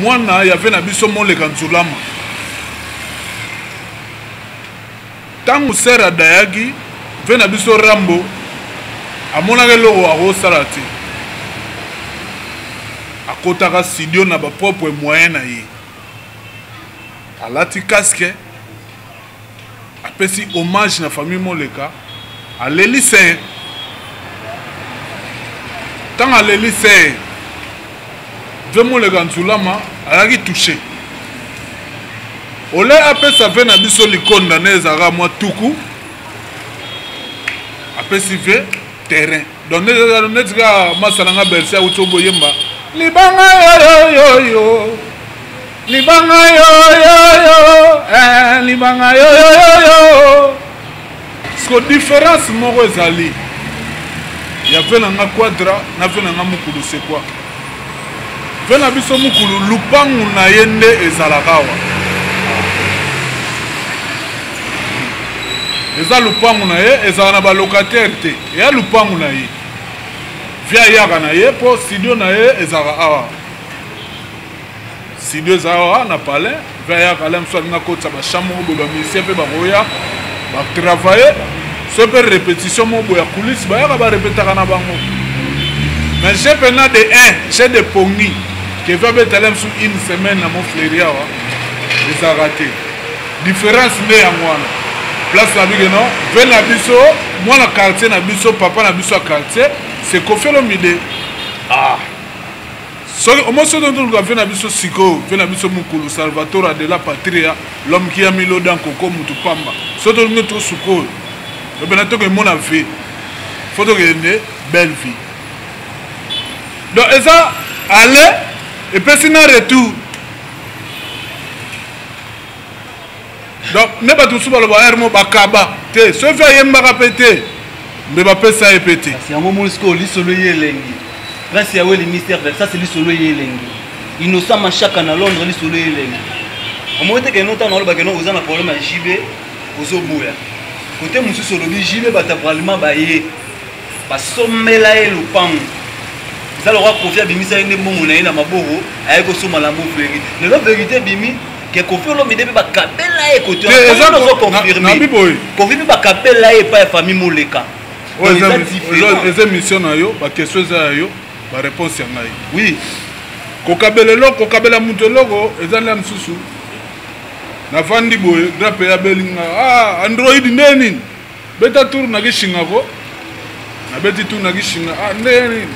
Mwana ya ve na biso Moleka Nzulama. Ntango sere adayaki ve na biso Rambo amonaka eloko akosala te, akotaka studio na bapropre moyen na ye, alati casque, apesi hommage na famille Moleka, aleli se. Ntango aleli se, ve Moleka Nzulama ayaki touche. Ole apesa ve na biso likonda nde ezalaka mwa tuku, apesi ve terrain. Donc neti kaka masa na nga Bercy awuti oboyemba libanga yoyoyoyo, libanga yoyoyo, eh, libanga yoyoyoyo. Siko différence moko ezali ya ve na nga Quadra na ve na nga Mukulu, c'est quoi? Ve na biso Mukulu, lupangu na ye nde ezalaka awa, eza lupangu na ye, ezala na balocataire te, eya lupangu na ye. Vie ayaka na ye mpo studio na ye ezalaka awa, studio eza awa na palais. Vie ayaka ala mosusu alingi akotisa bachambre moko boye, bamusicien mpe bakoya batravaille, so mpe répétition moko boye ya coulisse, bayaka barepetaka na bango. Mais j'ai pena de 1 j'ai de pongi keve abetala mosusu une semaine na Mont-Fleury awa, ezalaka te. Différence nde yango wana. Place na bike no ve na biso mwana quartier na biso, papa na biso ya quartier, c'est Koffi Olomide. Ah, soki omoi soki toluka ve na biso sikoyo, ve na biso Mokulu Salvatore de la Patria, l'homme qui a mis l'eau dans koko mutu pamba, soki tolingi to sikoyo tobena tokemona ve, fo tokende belle vie. Donc eza aller epesi na retour. Donc nde bato mosusu baloba ere mo bakaba te, soki ayembaka mpe te, mbe bapesa ye mpe te. Kasi yango omoni sikoyo lisolo ye elengi. Prince Yaweli Mister Versace, lisolo ye elengi. Innocent Mashaka na Londres, lisolo ye elengi. Omoni te keno ntango naloba keno oza na problème ya JB, ozoboya kote mosusu, olobi JB bato ya parlement baye basombela ye lopango, eza lokola Koffi abimisa ye nde mbongo na ye na maboko, aye kosomba na Mont-Fleury. Lelo vérité ebimi ke Koffi Olomide mpe bakabela ye kote ozoconfirme, Koffi mpe bakabela ye epai ya famille Moleka. Eza émission na yo, baquestion eza ya yo, baréponse ya ngai. Oui. Kokabela eloko, kokabela moto eloko eza nde mosusu. Navandi boye, grand père abeli nga, ah, Android nde nini, beta tour na kishingako. Nabeti tour na kishinga, ah, nde nini,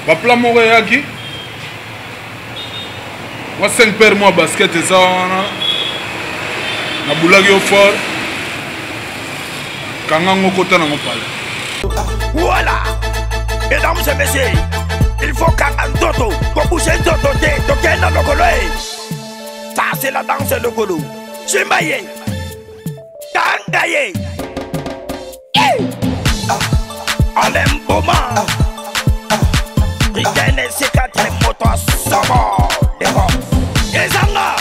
baplan moko eyaki mwa 5 paire mwa basket eza wana, nabulaki yo fort, kanga ngo, kota nango pale. Voilà, mesdames et messieurs, il faut kanga nzoto, kobouge nzoto te, tokenda lokolo e. Ça c'est la danse lokolo. Simba ye, kanga ye. Alain Boma, Brigade C4 moto somo ndeko ezanga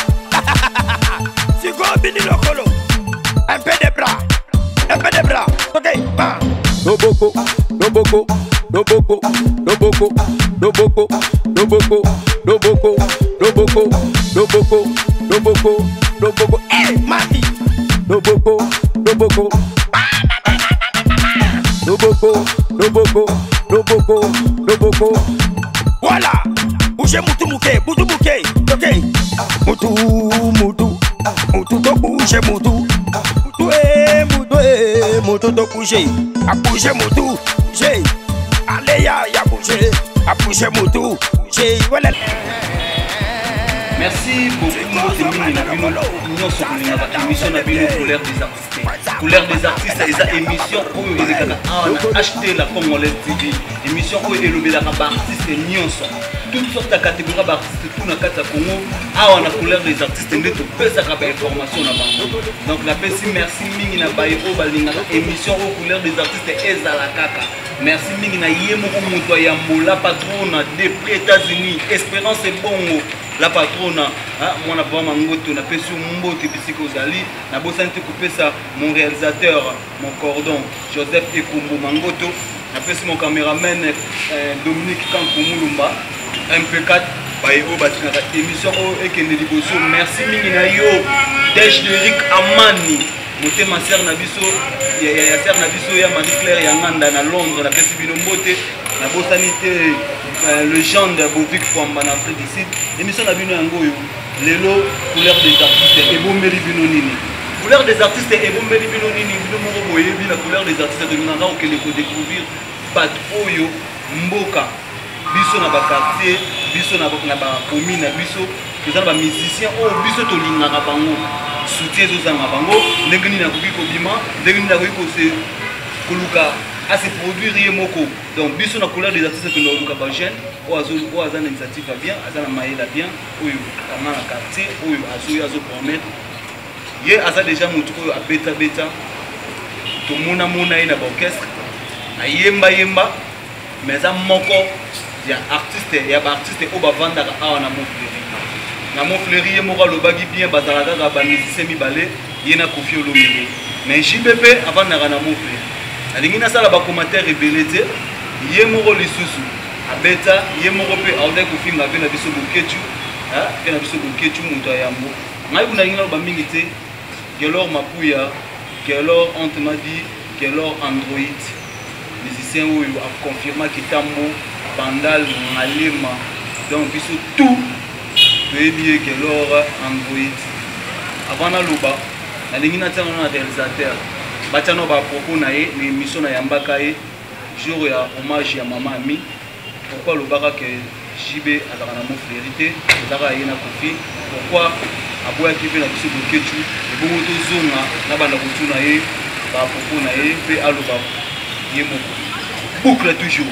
sikoyo bini lokolo, un peu de bras, un peu de bras, ok ba loboko, loboko, loboko, loboko, loboko, loboko, loboko, loboko, loboko, loboko, loboko. Eh mami. Loboko, loboko, loboko, loboko, loboko, loboko. Voilà, bouge mutu muke, mutu muke, ok, mutu, mutu, mutu to bouge mutu, mutu e, mutu e, mutu to bouge, a bouge mutu, bouge, allez ya ya bouge, a bouge mutu, bouge, voilà. Merci beaucoup, mbote mingi na bino nyonso kolingaka émission na bino Couleur des artistes. Couleur des artistes eza émission oyo elekaka awa na HT la Congolaise TV, émission oyo elobelaka baartiste nyonso, toutes sortes ya catégorie ya baartiste tout na kati ya Congo. Awa na Couleur des artistes nde topesaka bainformation na bango. Donc napesi merci mingi na baye oyo balingaka émission oyo Couleur des artistes ezala kaka. Merci mingi na ye moko moto ya yambo, la patrona depuis États-Unis, Espérance Ebongo, la patrona, mwana papa Mangoto, napesi yo mbote bisika ozali. Nabosani te kopesa mon réalisateur, mon cordon Joseph Ekumbu Mangoto, napesi mon caméraman Dominique Kanku Mulumba MP4. Baye oyo batingaka émission oyo ekende liboso. Merci mingi na yo Dej Derrick Amani, motema sœur na biso ya ya sœur na biso ya Marie Claire ya Nganda na Londres. Napesi bino mbote, nabosani te legende Bovic Fwamba na Afrique du Sud. Émission na bino yango oyo lelo, couleur des artistes ebombeli bino nini? Couleur des artistes ebombeli bino nini? Bino moko boyebi, na couleur des artistes tolingaka kokende kodécouvrir bato oyo mboka biso na baquartier biso na bacommune na biso. Toza na bamusicien oyo biso tolingaka bango, soutien ezozanga bango. Ndenge nini akoki kobima? Ndenge nini akoki kose koluka ase produire ye moko? Donc biso na couleur des artistes tokende koluka bajeune oyo aza na initiative ya bien, aza na mayele ya bien, oyo akanga na quartier, oyo azoya azopromettre. Ye aza déjà motu oyo abetabeta, tomonamona ye na baorchestre, ayembayemba, mais aza moko ya artiste ya baartiste oyo bavandaka awa na Montfleury. Na Montfleury, ye moko alobaki bien, bazalaka kaka bamusicien mibale, ye na Koffi Olomide. Mais JB mpe avandaka na Montfleury. Alingi nasala bacommentaire ebele te. Ye moko lisusu abeta, ye moko mpe aodaki kofinga mpe na biso Boketu, mpe na biso Boketu moto ya yambo. Ngai kuna alingi naloba mingi te. Gelor Mapuya, Gelor Antemadi, Gelor Android, musicien oyo aconfirma Kitambo, Bandal, Ngalema, donc biso tout toyebi ye Gelor Android. Avant naloba, nalingi natia nano na réalisateur batia nano bapropos na ye na émission na yambaka ye jour ya hommage ya mama Ami. Pourquoi alobaka ke JB azalaka na Montfleury te, ezalaka ye na Koffi? Pourquoi aboyaki mpe na biso Boketu? Ebongo tozonga na banda kotuna ye bapropos na ye mpe aloba ye moko. Boucle toujours.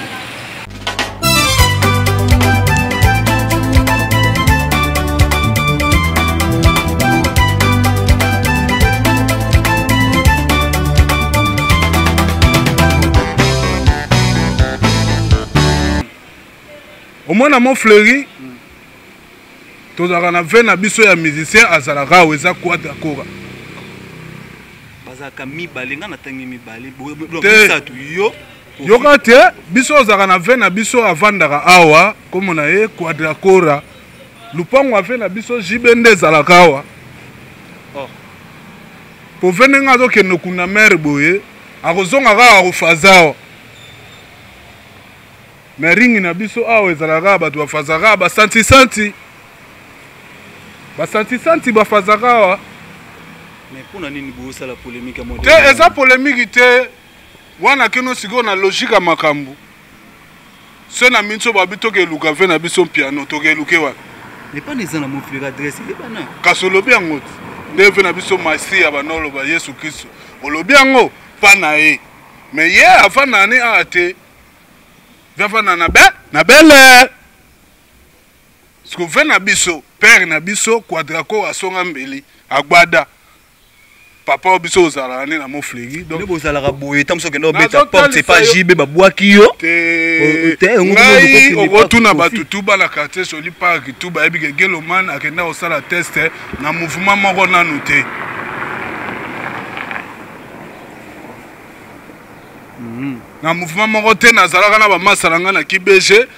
Omona Montfleury, tozalaka na ve na biso ya musicien azalaka awa, eza Quadra Kora. Bazalaka mibale, nga natangi mibale. Te. Misato yo. Yoka te, biso ozalaka na ve na biso avandaka awa, kombo na ye Quadra Kora. Lupango ave na biso JB nde ezalaka awa. Oh. Po ve ndenge azokende okunda mere boye, akozonga kaka kofaza awa. Mais ringi na biso awa ezalaka kaka bato bafazaka, basantisanti, basantisanti bafazaka awa. Mais mpona nini bosala polémique ya modèle? Te, eza polémique te wana. Kino sikoyo na logique ya makambo se na minso babi tokeluka ve na biso piano, tokeluke wapi? Mais pana eza na Montfleury, adresse eyebana. Kasi olobi yango te nde ve na biso Masiya banoloba Yesu Kristo, olobi yango mpa na ye. Mais ye afandaka ne awa te, ve afanda na be na bele. Siko ve na biso, père na biso Quadraco asonga mbeli agbada papa oyo biso ozalaka nde na Montfleury. Donc nde bozalaka boye, ntango soki okende obeta porte epa JB, babwaki yo. Te. Te, yango ngai okende okotuna parc. Bato tu bana quartier Soli Park tu bayebi ke Geloman akenda kosala test na mouvement moko nanu te. Na mouvement moko te. Nazalaka na bamasa na ngai na kibg,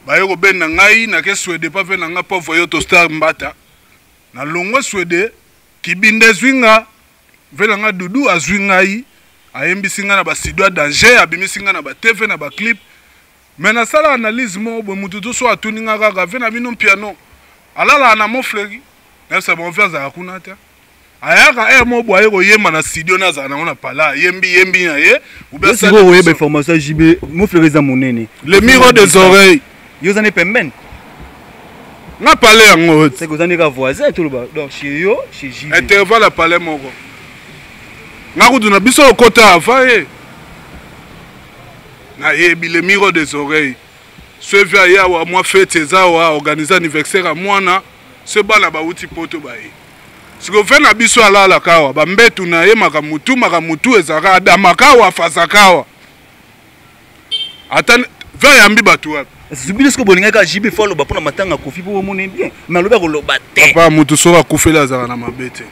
baye kobenda ngai nake Swede pa ve na ngai pauvre yo to star mbata. Nalongwe Swede, kibinda ezwi nga, ve na nga Dudu azwi ngai, ayembisi ngai na bastudio ya danger, abimisi ngai na batv na baclip. Mais nasala analyse moko boye, motu to so atuni nga kaka ve na bino piano alalaka na Montfleury, nayebisa bango ve azalaka kuna te. Ayaka ere moko boye, aye koyemba na studio na azala nango na pala, ayembi yembi na ye. Ou bien asali sikoyo oyeba émission. Information ya JB, Montfleury eza monene. Le miro des oreilles. Yo oza ne pembeni. Nga pale yango. Seke oza nde ka voisin, toloba donc chez yo, chez JB. Intervalle ya palais moko. Nga kutu na biso okota avant ye. Nayebi le miro des oreilles. Soevi aye awa, mwa fete eza awa, organise anniversaire ya mwana so bana bauti poto baye. Sikoyo ve na biso alalaka awa, bambetu na ye, makambo tu makambo tu ezalaka, adamaka awa, afazaka awa. Ata ve ayambi bato wapi? Bino sikoyo bolingaki kaka JB fo aloba mpona matanga Kofi mpo bomona bien, mais alobi akoloba te. Papa, motu soki akufeli azalaka na mabe te.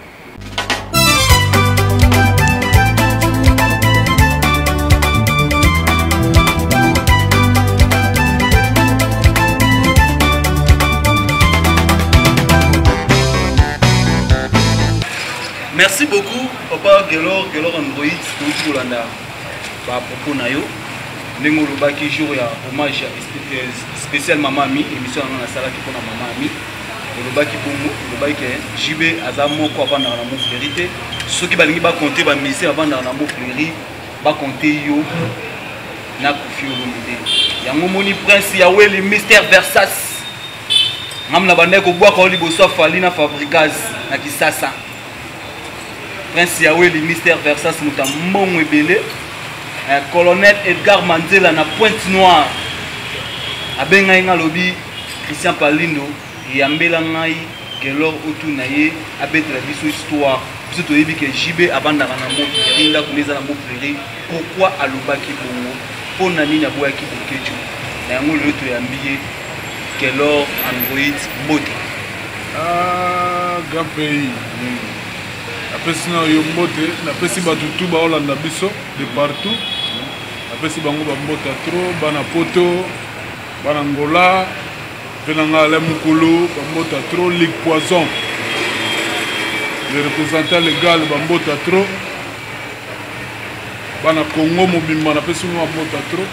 Merci beaucoup papa Gelor, Gelor Android, touti kolanda ba propos na yo ndenge olobaki jour ya hommage ya spécial mama ami, émission yango nasalaki mpona mama ami, olobaki bongo, olobaki ke JB aza moko avandaka na Mont-Fleury te. Soki balingi bakonte bamusicien bavandaka na Mont-Fleury, bakonte yo na Koffi Olomide. Yango moni Prince Yaweli, Mister Versas, ngam na bandaki kobwaka yo liboso ya Fally na Fabricaz na Kisasa. Prince Yaweli, Mister Versas, moto ya mbongo ebele. Colonel Edgar Mandela na Pointe Noire abengai nga, alobi Christian Palindo yambela ngai Gelor otuna ye abetela biso histoire. Biso toyebi ke JB avandaka na Mont-Fleury, ndako nde eza na Mont-Fleury. Pourquoi alobaki bongo? Mpo na nini aboyaki Boketshu? Na yango lelo toyambi ye, Gelor Android, mbote. Ah, grand pays. Napesi na yo mbote, napesi bato tu baolanda biso de partout, napesi bango bambote ya trop, bana poto, bana Angola, mpe na ngai Alain Mukulu, bambote ya trop, Ligue Poison, le représentant légal, bambote ya trop, bana Congo mobimba, napesi bango bambote ya trop.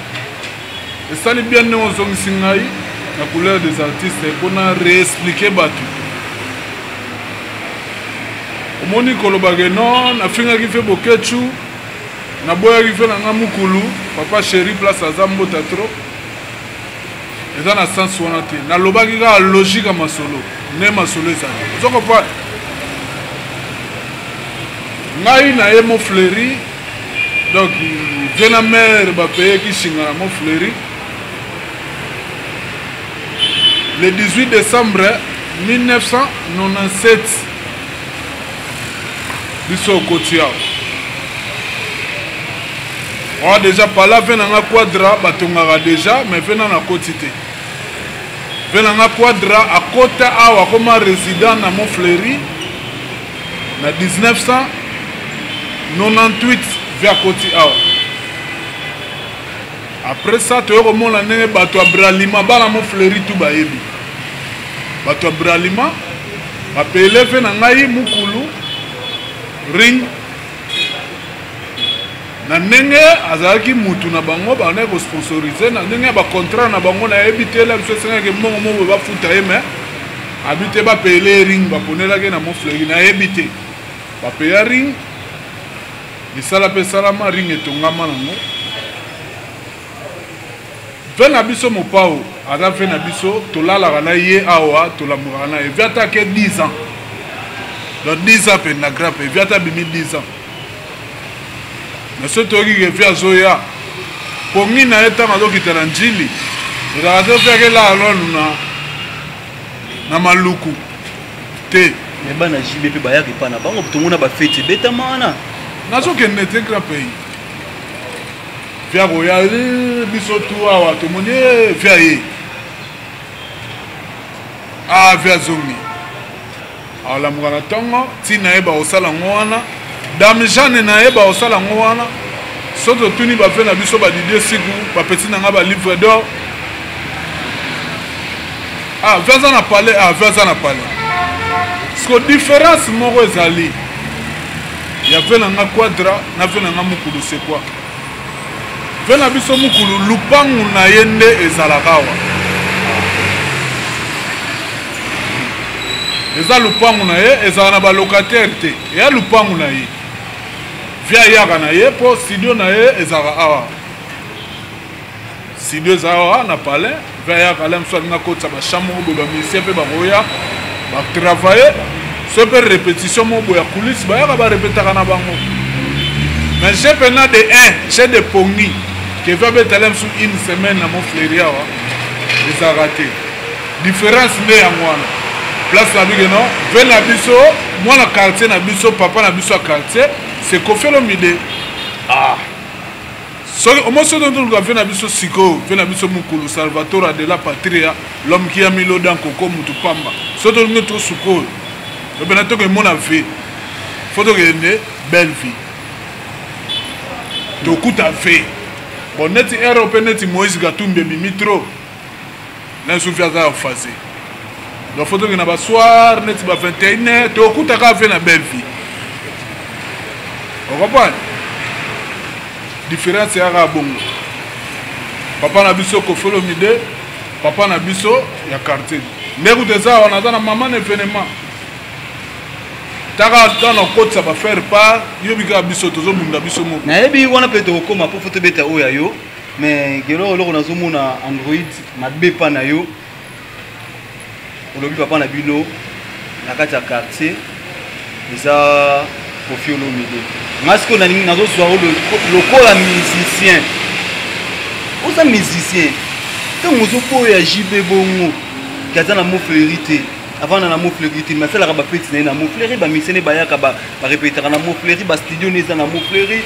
Esali bien ndenge ozongisi ngai na couleur des artistes mpona réexpliquer bato. Omoni kolobake non, nafingaki mpe Boketshu, naboyaki mpe na nga Mukulu, papa chéri, place aza, mbota trop. Eza na sens wana te, nalobaki kaka logique ya masolo nde masolo ezali. Ozo comprendre ngai na ye Mont-Fleury, donc vie na mare bapeyeki singa na Mont-Fleury le 18 décembre 1997. Biso okoti awa oa déjà pala ve na nga Quadra batongaka déjà, mais ve na nakoti te. Ve na nga Quadra akota awa, akoma résident na Mont-Fleury na 1998. Ve akoti awa, après ça toye komona ndenge bato ya Bralima, bana Mont-Fleury tu bayebi bato ya Bralima, bapele ve na ngai Mukulu ring na ndenge azalaki mutu na bango, bandaki kosponsorize na ndenge ya bacontrat na bango. Nayebi te, la biso esengaki mbongo moko bafuta ye, mais abi te bapele ring, baponelaki na Mont-Fleury. Nayebi te, bapeya ring, misala mpe esalama, ring etongama nango. Ve na biso Mopao aza ve na biso, tolalaka na ye awa, tolamukaka na ye. Ve ata ake 10 ans, donc 10 ans mpe na grand pe ve ata abimi 10 ans, mais soki toyoki ke ve azoya, pongi na ye ntango azokita na Njili ezalaka te. Ve akelala nanu na Maluku te. Me bana JB mpe bayaka epa na bango, tomona bafeti ebetama wana. Nazokende te, grand pays. Via koya biso tu awa tomoni via ye, ah, via zongi alamuka na ntongo ntina ye bakosala yango wana, dame Jeanne na ye bakosala yango wana. So totuni bafe na biso badidie siku bapeti na nga balivre d'or, ah, ve aza na palais, ah, ve aza na palais. Siko différence moko ezali ya ve na nga Quadra na ve na nga Mukulu, c'est quoi? Ve na biso Mukulu, lupangu na ye nde ezalaka awa, eza lupangu na ye, ezala na balocataire te, eya lupangu na ye. Ve ayaka na ye mpo studio na ye ezalaka awa, studio eza awa na palais. Ve ayaka ala mosusu alinga akotisa bachamp moko boye, bamusicien mpe bakoya batravaille, so mpe répétition moko boye ya coulisse, bayaka barepetaka na bango. Mais j'ai mpena de 1, j'ai de pongi ke ve abetala mosusu une semaine na Mont-Fleury awa, ezalaka te. Différence nde yango wana, place na bike non. Ve na biso mwana quartier na biso, papa na biso ya quartier, c'est Koffi Olomide. Ah. Soki omo soki toluka ve na biso sikoyo, ve na biso Mokolo Salvatore de la Patria, l'homme qui a mis l'eau dans koko mutu pamba, soki tolingi to sikoyo tobena tokemona ve, fo tokende belle vie, tokuta ve bon neti ero mpe neti Moïse Katumbi ebimi trop na sufi aza ya phase. Donc fo tokende na basoir neti ba 21 heure, tokutaka ve na belle vie. Ocomprendre? Différence eyaka bongo. Papa na biso Koffi Olomide, papa na biso ya quartier. Nde kutu eza wana aza na mama na evenement. Taka ntango nakotisa ba faire part, yo bikaka biso tozobunda biso moko. Nayebi wana mpe tokokoma mpo fo tobeta oyo ya yo, mais gelor eloko nazomona Android mabe pa na yo. Olobi papa na bino na kati ya quartier eza Koffi Olomide. Nga sikoyo nalingi nazozwa oyo lokola musicien. Oza musicien. Ntango ozoboya JB bongo ke aza na mot fleuri te, avanda na mot fleuri te, mais asalaka ba feti na ye na mot fleuri, ba musicien ne bayaka ba repetaka na mot fleuri, ba studio ne eza na mot fleuri.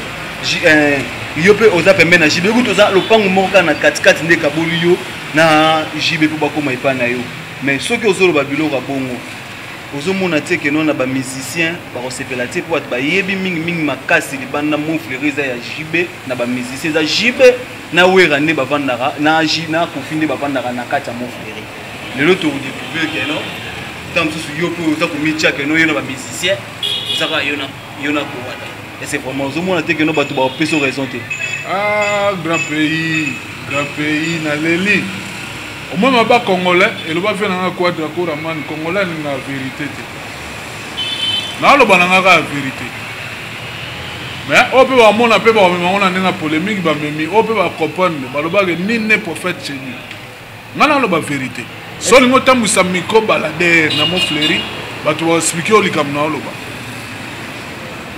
Yo mpe oza pembeni na JB, kutu oza lopango moko kaka na katikati nde ekaboli yo na JB mpo bakoma epai na yo. Mais soki ozoloba biloko ya bongo, ozomona te ke non na ba musiciens bakosepela te, mpo bato bayebi mingi mingi makasi libanda mot fleuri eza ya JB na ba musiciens, eza JB na Wera nde bavandaka na J na Koffi nde bavandaka na kati ya mot fleuri. Lelo to découvrir ke non ntango mosusu yo mpe oza komitia ke non yo na ba musiciens oza kaka yo na yo na Kowata. Et c'est vraiment ozomona te ke non bato bakopesa raison te. Ah, grand pays, grand pays naleli. Au moins ba congolais eloba fe nanga quadra kora man congolais alinga vérité te. Naloba nanga kaka vérité. Mais oyo mpe bamona mpe bakomema ngo na ndenge ya polémique, bamemi oyo mpe bacomprendre, balobaka nini ne prophète chez lui. Nga naloba vérité. So olingi otambwisa micro baladeur na mot fleuri, bato baexplike yo likambo na oloba.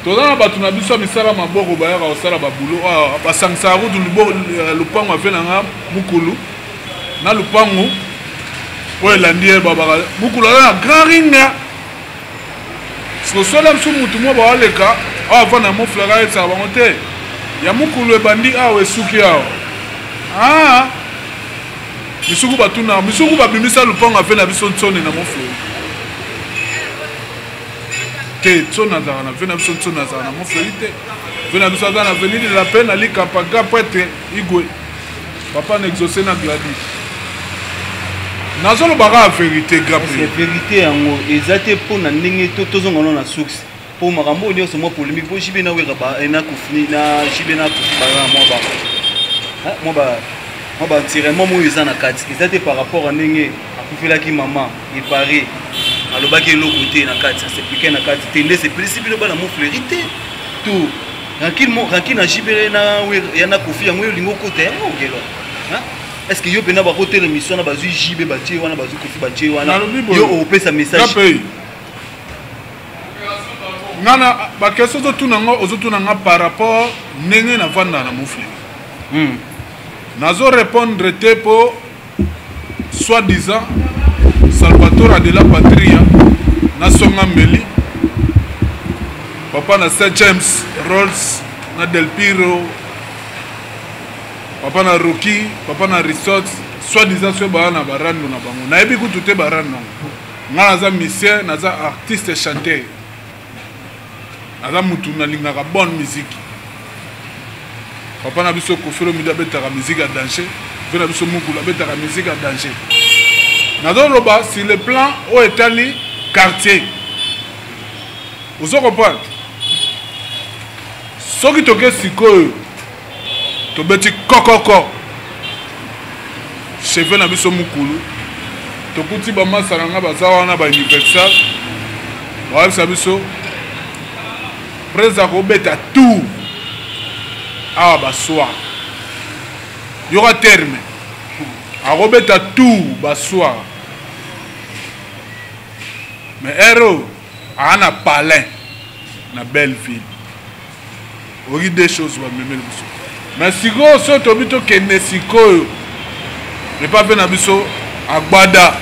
Toza na bato na biso ya misala maboko bayaka kosala babulo oyo basangisaka kutu lopango ave na nga mukulu na lopango oyo elandi ye babaka mukulu aza na grand ringa. Sosola biso mutu moko bawaleka awa avanda na mot fleuri ayebisaka bango te ya mukulu ebandi awa esuki awa. Ah, misuku batuna misuku babimisa lopango ave na biso nsone na mot fleuri te. Nsone azalaka na ve na biso, nsone azalaka na mot fleuri te. Ve na biso aza na avenue de la paix na likampa grand prêtre Igwe papa na exaucé na Gladys. Nazoloba kaka vérité, grand Parce que prêtre. vérité yango eza te mpo na ndenge tozonga no na source mpo makambo oyo nyonso mwa polémique mpo JB na Wera ba, eh, na Koffi, na JB na Koffi baza na mwa ba, hein, mwa ba, mwa ba enterrement oyo eza na kati eza te par rapport à ndenge akufelaki mama epare alobaki eloko te na kati, asepike na kati te nde sepelisi bino bana mot fleuri te to rancune mo rancune na JB na Wera ya na Koffi yango oyo olingi okota yango okelo, hein? Est-ce que yo pena bakotela émission na bazwi JB batie wana, bazwi Koffi batie wana, Nalobi boye. yo opesa message? Ngape. Nga na ba question ozotuna nga, ozotuna nga par rapport ndenge navanda na mot fleuri. Nazo répondre te po soi-disant Salvatore de la Patria na Songa Mbeli, papa na Saint James Rolls na Del Piro, papa na Rocky, papa na Resort, soi-disant soki baya na barando na bango. Nayebi kutu te barando yango. Nga naza musicien, naza artiste chanteur. Naza mutu nalingaka bonne musique. Papa na biso Koffi Olomide abetaka musique ya danger, mpe na biso Mukulu abetaka musique ya danger. Nazoloba sur le plan oyo etali quartier. Ozo comprendre? Soki toke sikoyo tobeti kokoko cheveux na biso Mukulu, tokuti ba masa na nga baza wana ba universal, bayebisa biso président akobeta tour awa baswa yoka terme akobeta tour baswa mais ero aa na palin na Belleville oki deux choses bamemeli biso. Mais sikoyo soki tobi tokende sikoyo epa mpe na biso agbada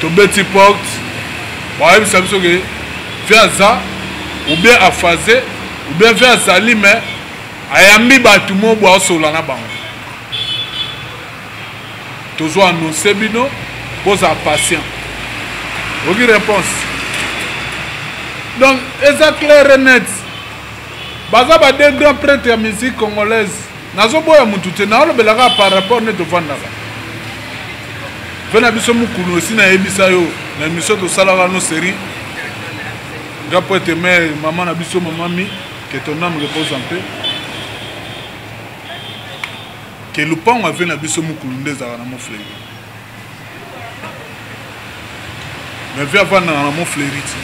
tobeti porte bayebisa biso ke vie aza ou bien aphase ou bien vie azali mais ayambi bato mo bo asola na bango. Tozo annoncer bino bozala patient. Oki réponse. Donc eza clair et net. Baza ba deux grands prêtres ya musique congolaise. Nazoboya mutu te, naolobelaka par rapport nde tovandaka. Mpe na biso mokulu esi nayebisa yo na émission tosalaka no série. Grand prêtre mère, maman na biso, maman mi, que ton âme repose en paix. Que lupango ave na biso mukulu nde ezalaka na Montfleury. Mais vie avandaka na Montfleury ti.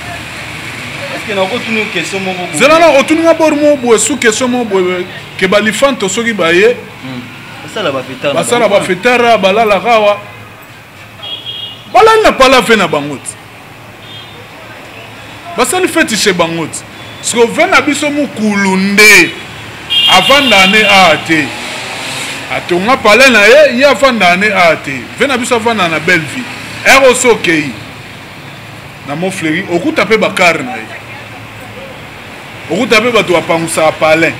Est-ce que nakotuna yo question moko boye? Zela na otuni nga bor moko boye sous question moko boye ke balifanto soki baye Basala ba fetara. Basala ba fetara balalaka awa. Balali na palave na bango ti. Basali feti chez bango ti. Siko ve na biso mukulu nde avanda ne awa te. Atonga palais na ye, ye avanda ne awa te. Ve na biso avanda na belle vie. Ero oso okei na Montfleury okuta pe bakare na ye. Okuta pe bato bapangusaka palais.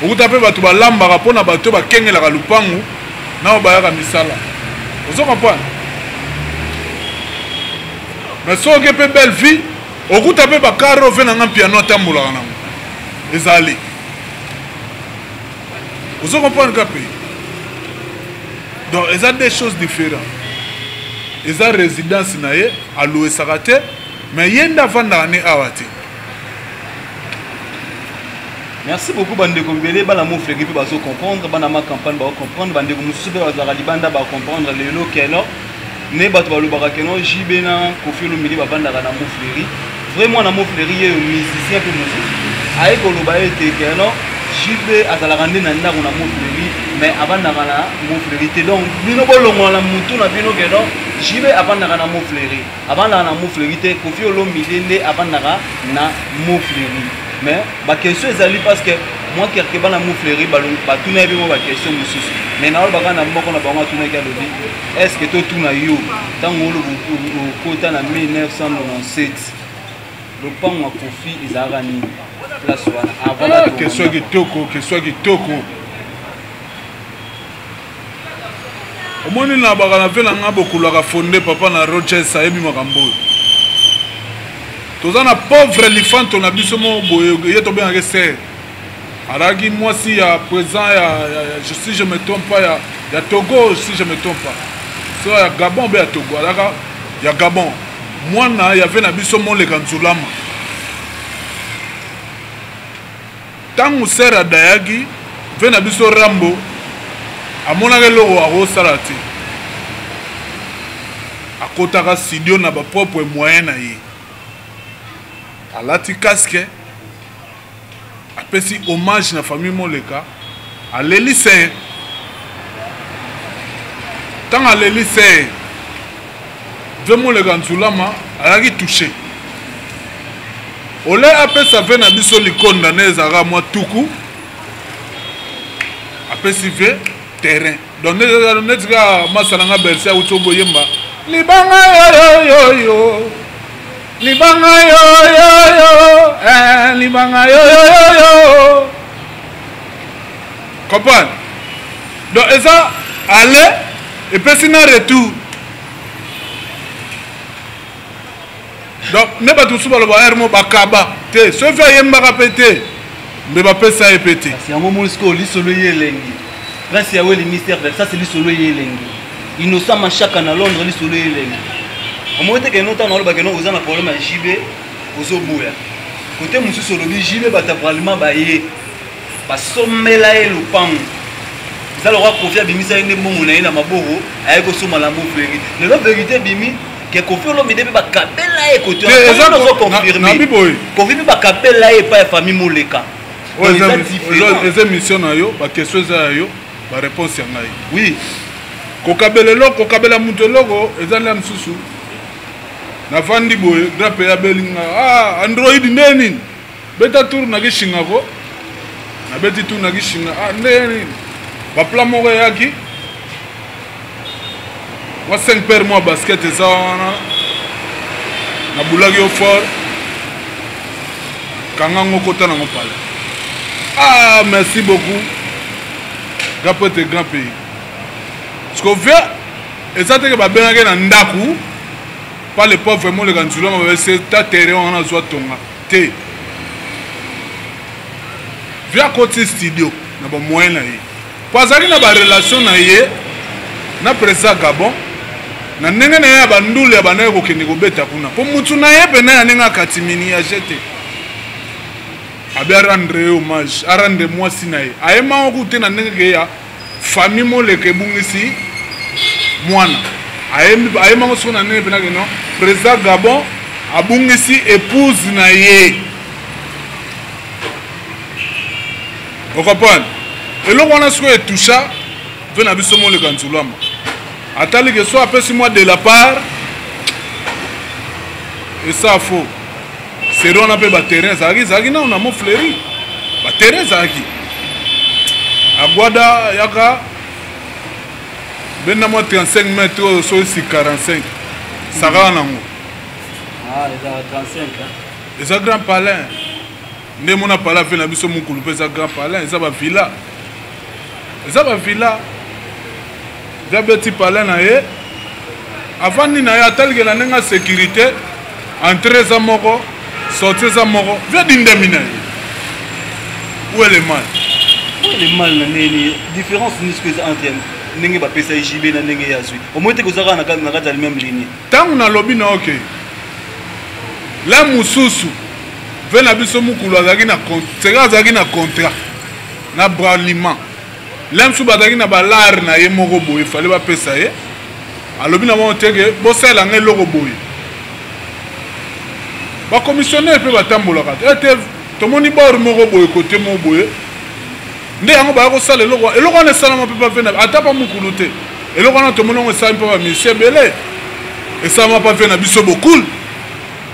Okuta pe bato balambaka mpo na bato bakengelaka lupangu na oyo bayaka misala. Ozo comprendre? Mais soki oke pe belle vie, okuta pe bakare oyo ve na nga piano atambolaka nango. Ezali. Ozo comprendre ka pe? Donc eza deux choses différentes. Eza résidence na ye, alouesaka te, mais ye nde avandaka ne awa te. Merci beaucoup bandeko ebele bana Montfleury mpe bazo comprendre bana ma campagne bazo comprendre bandeko mosusu mpe bazalaka libanda ba comprendre lelo keno ne bato balobaka keno JB na Koffi Olomide bavandaka na Montfleury vraiment na Montfleury ye musicien mpe mosusu aye koloba ete keno JB azalaka nde na ndako na Montfleury mais avandaka na Montfleury te donc bino bolongola na mutu na bino keno JB avandaka na Montfleury avandaka na Montfleury te Koffi Olomide nde avandaka na Montfleury mais ba question ezali parce que moi quelque bana Montfleury batuna ye mpe mwa ba question mosusu mais naolobaka na moko na bango atunaki alobi est ce que totuna yo ntango oloba okota na 1997 lopango ya Koffi ezalaka nini place wana avant ah, question kitoko question kitoko omoni na baka na ve na nga bokulaka fonde papa na roches ayebi makambo oyo toza na pauvre lifanto na biso moko boye ye tobengaki ser azalaki mwasi ya président ya, ya, ya si je me trompe pas ya, ya togo si je me trompe pas so ya gabon mpe ya togo azalaka ya gabon mwana ya ve na biso moleka nzulama Tango sœur adayaki, ve na biso Rambo amonaka eloko akosala te. Akotaka studio na ba propre moyen na ye. Alati casque, apesi hommage na famille Moleka, aleli sœur. Tango aleli sœur, ve Moleka Nzulama azalaki touché. Ole apesa ve na biso likonda nde ezalaka mwa tuku apesi ve terrain donc neti kaka masa na nga bercy awuti oboyemba libanga yoyoyoyo libanga yoyoyo eh, libanga yoyoyoyo comprendre donc eza aller epesi na retour donc nde bato mosusu baloba heure mo bakaba te soki ayembaka mpe te mbe bapesa ye mpe te kasi yango omoni sikoyo lisolo ye elengi prince yaweli mister versas lisolo ye elengi innocent mashaka na londres lisolo ye elengi omoni te keno ntango naloba keno oza na problème ya jb ozoboya kote mosusu olobi jb bato ya parlement baye basombela ye lopango eza lokola kofi abimisa ye nde mbongo na ye na maboko aye kosomba na mofleri lelo verité ebimi ke kofi olomide mpe bakabela ye kote kofi mpe bakabela ye epai ya famille moleka eza émission na yo baquestion eza ya yo baréponse ya ngai oui kokabela eloko kokabela moto eloko eza nde mosusu navandi boye grape abeli nga ah, android nde nini beta tour na kishinga ko nabeti tour na kishinga ah ndenge nini baplan moko eyaki mwa 5 paire mwa basket eza wana nabulaki yo fort kanga ngo kota nango pale ah merci beaucoup grand prêtre grand pays siko vie eza teke babengaki na ndako pas le pauvre moleka nzulama babese ta terrain wana azwa tonga te vie akoti studio na bamoyen na ye po azalaki na barelation na ye na président gabon. Na ndenge na ye ya bandule abandaki kokende kobeta kuna mpo mutu na ye mpena ya ndenge akatimini ya jete abi arendre ye hommage, arendre mwasi na ye ayemaka ku te na ndenge ke ya famille moleka ebungisi mwana ayemaka soko na ndenge mpena ke non, président Gabon abungisi épouse na ye. Okomprendre eloko wana sikoyo etusha mpe na biso moleka nzulama atali ke so apesi mwa de la part esa faux seri wana mpe baterrain ezalaki ezalaki nano na Montfleury, baterrain ezalaki agwada yaka benda mwa 35 mètre oyo so esi 45 sakaka nango. Ah, eza 35 hein? Eza grand palin nde mona pala ve na biso mokulu mpe eza grand palin, eza bavilla, eza bavilla. Abeti palin na ye, avandi na ye, atalike na ndenge ya sécurité, entrée eza moko, sortie eza moko, vie dindemi na ye. Où est le mal? Où est le mal na ndenge différence nini soki eza entre ndenge bapesa ye JB na ndenge ye azwi omoi te koza kaka na kati ya même ligne? Ntango nalobi na oke la mosusu ve na biso mokulu azalaki na seka, azalaki na contrat na Bralima, la mosusu bazalaki na balare na ye moko boye, fale bapesa ye. Alobi na bango teke bosalela ngai eloko boye. Bacommissionnaire mpe batambolaka te ete tomoni bor moko boye, kote moko boye nde yango baya kosala eloko. Eloko wana esalama mpe bave na ata pa mokulu te. Eloko wana tomoni yango esalami mpe bamisie ebele, esalama mpa ve na biso Bokul,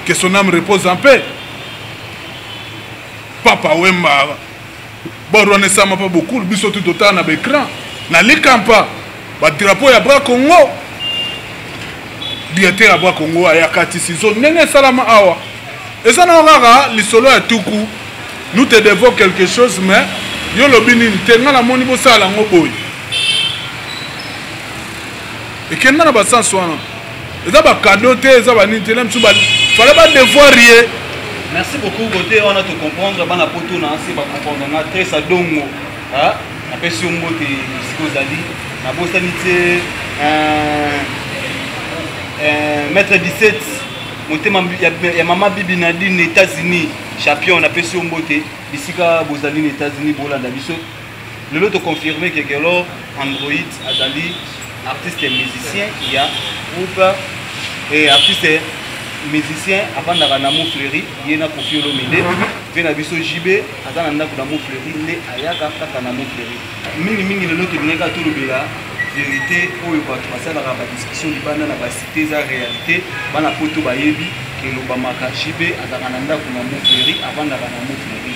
que son âme repose en paix, Papa Wemba. Bor wana esalama mpa Bokul, biso tu totala na baécran na likampa badrapeau ya Bra Congo, directeur ya Bra Congo ayaka ti sizo. Ndenge esalama awa eza na kaka lisolo ya tuku, nous te devons quelque chose, mais yo lobi nini te, ngai namoni bosala yango boye, ekenda na basansi wana, eza bakado te, eza banini te, na misu fale badevoir ye. Merci beaucoup. Côté wana tocomprendre, bana poto na se bacomprendre nga très sadongo napesi yo mbote esika ozali. Nabosani te maître 17 motema ya mama Bibi Nadine, États-Unis, champion, napesi yo mbote bisika bozali na États-Unis, bolanda biso. Lelo toconfirme ke Gelor Android azali artiste musicien ya groupe et artiste musicien avandaka na Montfleury, ye na Koffi Olomide. Mpe na biso JB aza na ndako na Montfleury, nde ayaka kaka na Montfleury mingimingi. Lelo tolingaki tolobela vérité oyo bato basalaka badiscussion libanda na basite, eza réalité. Bana poto bayebi kelobamaka JB azalaka na ndako na Montfleury, avandaka na Montfleury.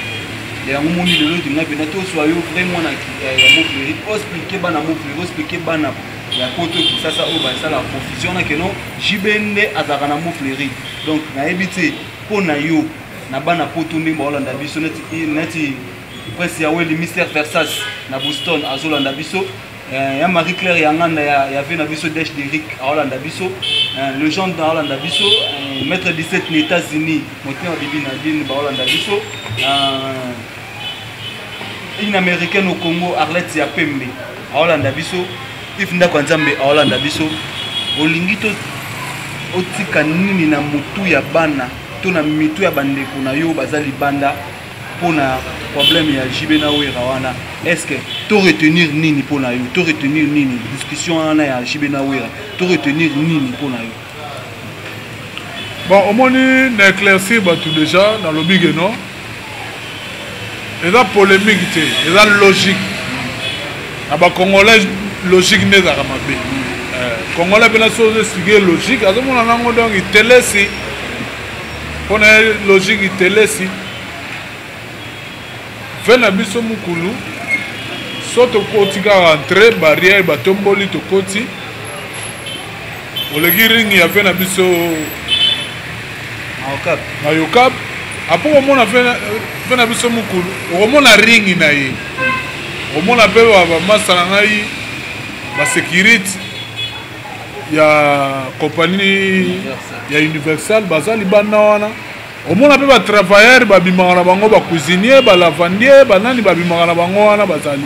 Yango moni lelo tolinga mpenza toswa yo vrai mwana ya Montfleury, oexplike bana Montfleury, oexplike bana ya poto Kisasa oyo basalaka confusion wana keno JB nde azalaka na Montfleury. Donc nayebi te mpo na yo na bana poto ndenge baolanda biso, neti presse ya Weli Mister Versas na Boston azolanda biso, ya Marie Claire ya nganda ya ve na biso Desh Derick aolanda biso, le jean aolanda biso, maître 17 na États-Unis motema Bibi Nadine baolanda biso, une américaine au Congo Arlette ya Pembe aolanda biso, If ndako ya Nzambe aolanda biso. Olingi to otika nini na motu ya bana to na mitu ya bandeko na yo baza libanda mpona problème ya JB na Wera wana? Est ce que to retenir nini mpona yo? To retenir nini discussion wana ya JB na Wera? To retenir nini mpona yo? Bon, omoni na éclaircir bato déjà, nalobi ke non, eza polémique te, eza logique. Na bacongolais logique nde ezalaka mabe. Congolais mpena so ozoexplike logique, azomona nango donc itelesi mpona ye logique itelesi. Ve na biso mokulu so tokoti kaka entre barrière batomboli, tokoti, oleki ringi ya ve na biso na yokab apo komona ve na biso mokulu, okomona ringi na ye, okomona mpe bamasa na ngai basécurité ya compagnie ya Universal baza libanda wana, omona mpe batravailleur babimaka na bango, bacuisinier, balavandier, banani babimaka na bango wana bazali.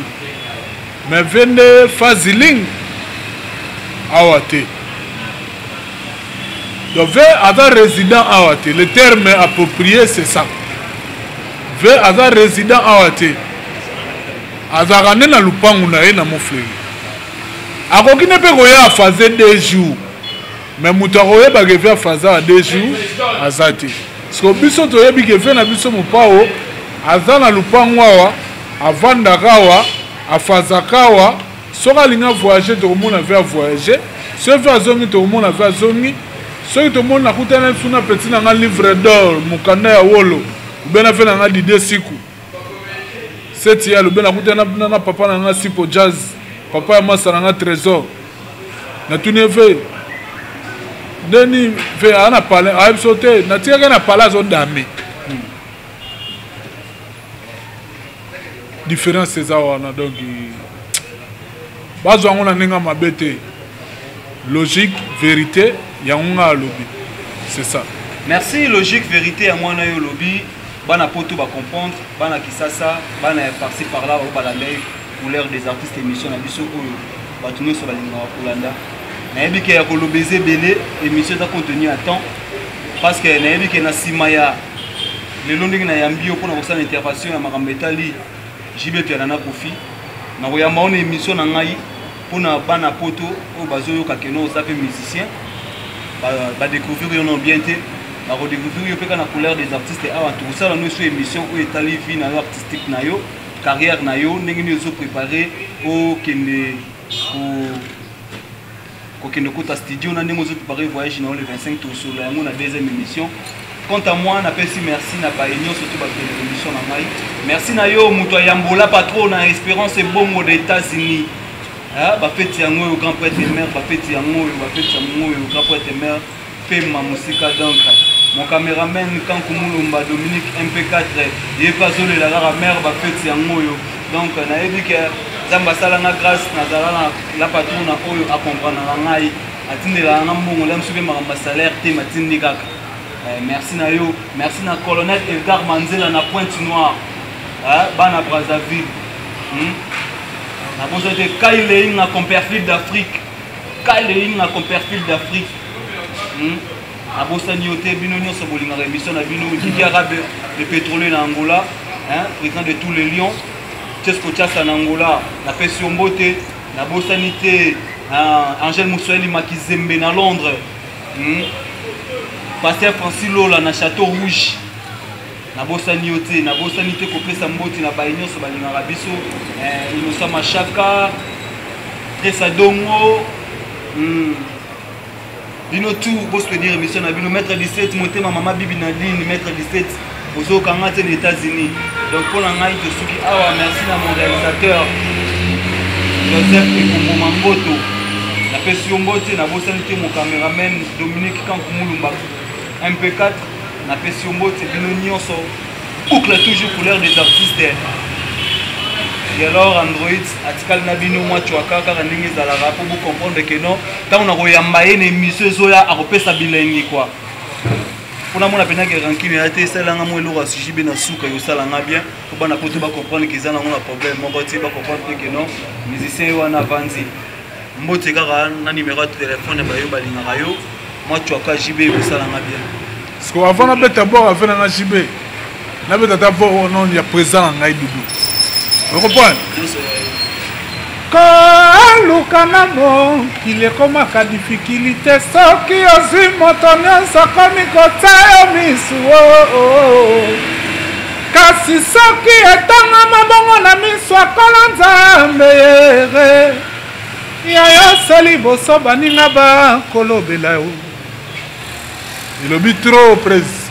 Mais ve nde faziling awa te. Donc ve aza résident awa te, le terme approprié c'est ça. Ve aza résident awa te, azalaka nde na lupangu na ye na Montfleury. Akoki nde mpe koya afaze 2 jours, mais moto akoyeba ke ve afaze awa 2 jours aza te. Siko biso toyebi ke ve na biso Mopao aza na lupangu awa, avandaka awa, afazaka awa. Soki alingi avoyage, tokomona ve avoyage. Soki ve azongi, tokomona ve azongi. Soki tomoni nakutana biso na petit na nga livre d'or, mokanda ya wolo, ube na ve na nga Didier Siku seti ya lobe, nakutana na papa na nga Sipo Jazz, papa ya masa na nga Trésor, natuni ye ve ndeni ve aa na palais, ayebi biso te, natikaki na palais azodame. Différence eza wana, donc bazwa yango na ndenge ya mabe te, logique, vérité yango nga alobi, c'est ça. Merci. Logique, vérité yango wana yo olobi. Bana poto bacomprendre, bana Kisasa, bana ya par-ci par-là oyo balanda ye Couleur des artistes, émission na biso oyo bato nyonso balingaka kolanda. Nayebi ke ya koloba eza ebele, émission eza contenu ya temps, parce que nayebi ke na nsima ya lelo ndenge nayambi yo mpona kosala intervention ya makambo etali JB Mpiana na Koffi, nakoyamba wana émission na ngai mpona bana poto oyo bazoyoka keno oza mpe musicien, badécouvrir yo no bien te, bakodécouvrir yo mpe kaka na Couleur des artistes awa. Tokosala no so émission oyo etali vie na yo artistique na yo, carrière na yo, ndenge nini ozoprépare okende kokende kota studio, na ndenge ozoprépare voyage na yo le 25. Tosolola yango na deuxième émission. Quant à moi, napesi merci na baye nyonso to bakende émission na ngai. Merci na yo moto ayambola patron na Espérance Ebongo de États-Unis. Bafeti yango oyo, grand prêtre mare, bafeti yango oyo, bafeti yango oyo, grand prêtre mare pema mosika. Donc mon caméraman Kanku Mulumba Dominique MP4, ye mpe azolela kaka mare, bafeti yango oyo. Donc nayebi ke Nzambe asalanga grâce, nazala na la patron na oyo akomprendraka ngai, atindelaka nga mbongo la mosusu mpe makambo ya salaire te, matindi kaka. Merci na yo, merci na colonel Edgar Manzela na Pointe Noire, bana Brazzaville, Nabosa te Kaileinga Comperfield d'Afrique, Kaileinga Comperfield d'Afrique, Nabosani yo te, bino nyonso bolingaka émission na bino. Didi Arabe le pétrolier na Angola, hein, président de tous les lions Chesco Chasa na Angola, napesi yo mbote. Nabosani te Angèle Moussoeli Makizembe na Londres, Pasteur Francis Lola na Château Rouge, nabosani yo te. Nabosani te kopesa mbote na baye nyonso balingaka biso, Innocent Mashaka, Tresa Dongo, Bino tout bosoutenir émission na bino. Maître 17 motema mama Bibi Nadine, maître 17 ozokanga te na États-Unis. Donc mpo na ngai tosuki awa. Merci na mon réalisateur Joseph Ekomboma Mboto, napesi yo mbote. Nabosani te mon caméraman Dominique Kanku Mulumba MP4, napesi yo mbote. Bino nyonso, boucle toujours Couleur des artistes. Et alors Android atikali na bino mwa chwaka kaka ndenge ezalaka mpo bocomprendre ke non, ntango nakoyamba ye na émission ezoya, akopesa bilengi kua mpona mona mpenza ke rancune ya te. Esalanga mwa eloko ya sujet be na suka, eosalanga bien mpo bana poto bacomprendre ke eza nango na problème moko te, bacomprendre te ke non, musicien ye wana avandi. Mbote kaka na numéro ya telefone bayo balingaka yo, mwa chwaka JB ekosalanga bien. Parce que avant nabeta bord ave nanga JB, nabeta ata bord non ya président na ngai Dudu, ocomprendre koluka na mokili ekomaka difikilite soki ozwi moto nyonso akomi kotia yo misu oh, oh. Kasi soki etangama bongo na miso akola Nzambe yere ya yo se liboso baninga bakolobela yo elobi trop prese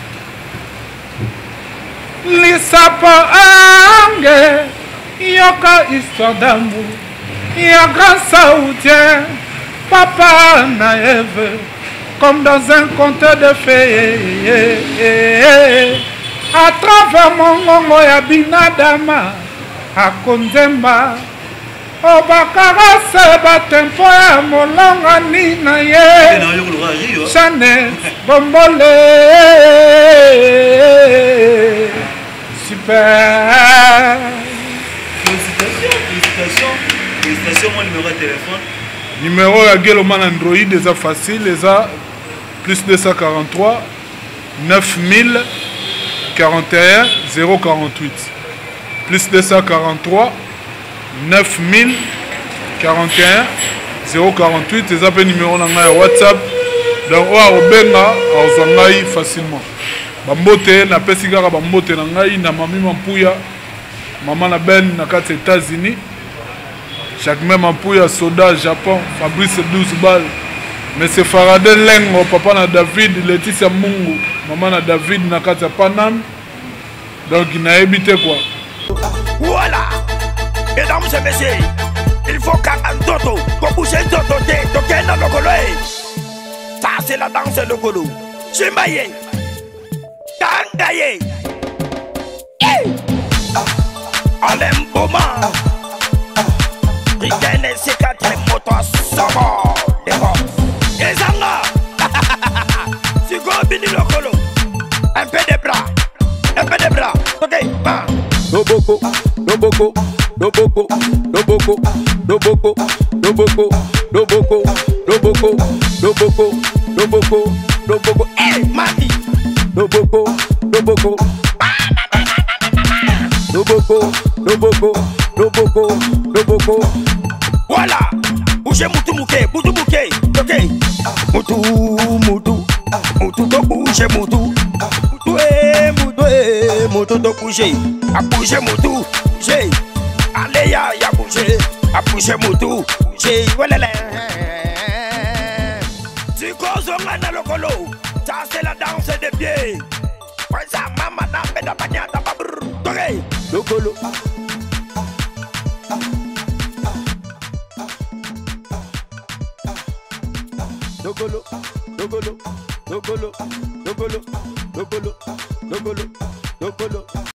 lisapo ange. Yoka histoire d'amour ya grand saoudien papa na Eve, comme dans un conte de fées, à travers mongongo ya binadama akonzemba obakarase batempo ya molongani na ye Chanel Bombole. Super. Félicitations, félicitations, félicitations. Mon numéro de téléphone. Numéro ya Geloman Android eza facile, eza Plus 243 9000 41 048. Plus 243 9000 41 048 eza mpe numero na ngai ya whatsapp. Donc oyo akobenga akozwa ngai facilement. Bambote napesi kaka bambote na ngai na mami Mampuya, mama na Ben na kati ya États-Unis, Jacquemain Mampuya, Soda Japon, Fabrice 12 balles, Monsieur Faraday Lengo, papa na David, Laetitia Mungu, mama na David na kati ya Paname. Donc nayebi te quoi. Voilà, mesdames et messieurs, il faut kaka nzoto kobouge nzoto te, tokenda lokolo e. Ça, c'est la danse lokolo. Simba ye, kanga ye. Alain Boma, Rigene C4 moto somo debo. Ezanga sikoyo bini lokolo, un peu de bras, un peu de bras, ok, ba. Loboko, loboko, loboko, loboko, loboko, loboko, loboko, loboko, loboko, loboko, loboko. Eh, mami. Loboko, loboko, loboko, loboko, loboko, loboko. Voilà, bouge mutu muke, mutu muke, ok. Mutu, mutu, mutu to bouge mutu. Mutu eh, mutu eh, mutu to bouge. A bouge mutu, bouge. Allez ya, ya bouge. A bouge mutu, bouge. Voilà la. Sikozonga na lokolo. Ça, c'est la danse des pieds. Pwesa mama na beda banyata babrr. Ok. Lokolo. Lokolo, lokolo, lokolo, lokolo, lokolo, lokolo, lokolo.